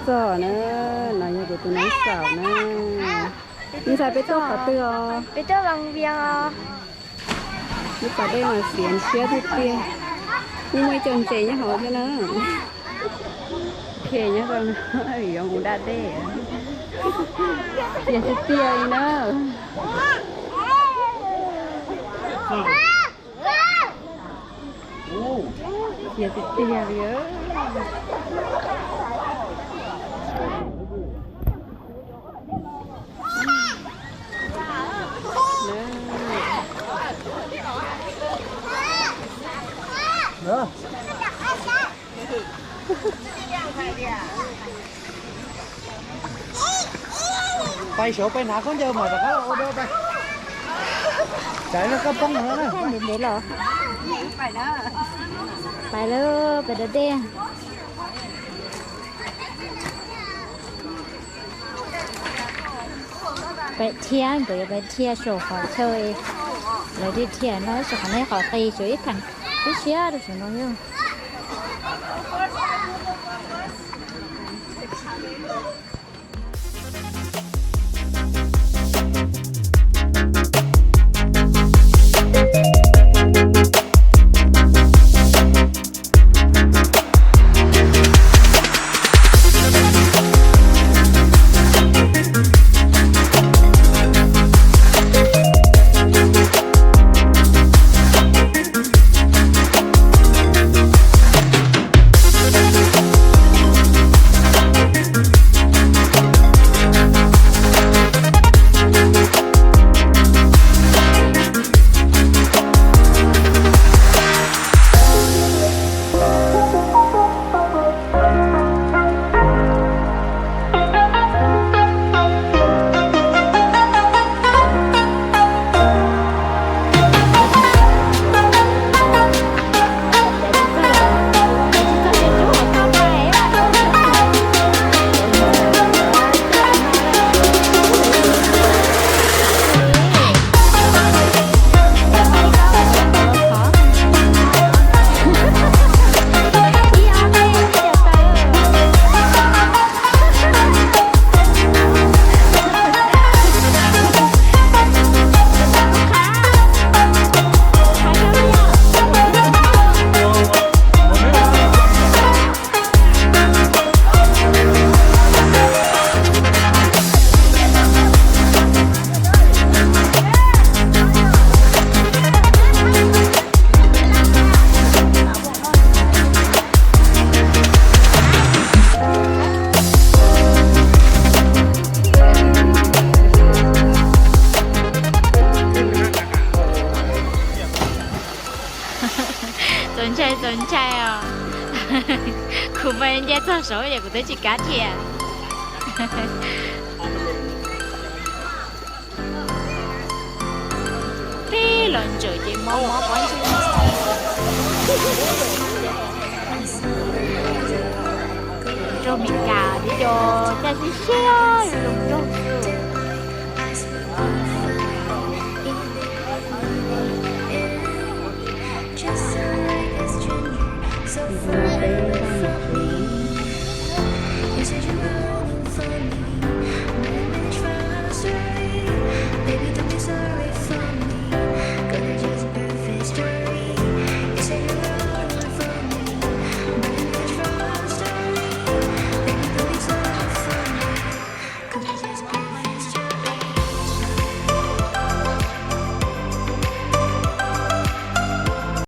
Txog na, no yog kuv tus neeg xaum na. Ntxhais, peb tuaj qhov twg os? Peb tuaj Vaj Vias os. Lub pas dej mas xiav siab tiag tiag. Kuj muaj ib co ntses nyob hauv thiab na. Khiav nyob zoo, yuav mus da dej. Xiav tiag tiag li na. Xiav tiag tiag li. Pais saud pais hnav khaub ncaws mas rov qab ua dua pais. Tsam no koj poob no na. Ntev ntev los. Pais lawm, pais da dej. Peb thiaj, nkawd yuav peb thiaj saum qhov chaw, lawv thiaj thiaj no, saum qhov nej qhov qis saum ib theem, ib siab rau saum no yog. Txaus ntshai, txaus ntshai os. Kuv mas nce txog saud es kuv twb tsis kav thiab. Tib los ntsaum ces mob mob pob ntseg. Nroog Meskas tib co caj siab siab zoo nroog xwb.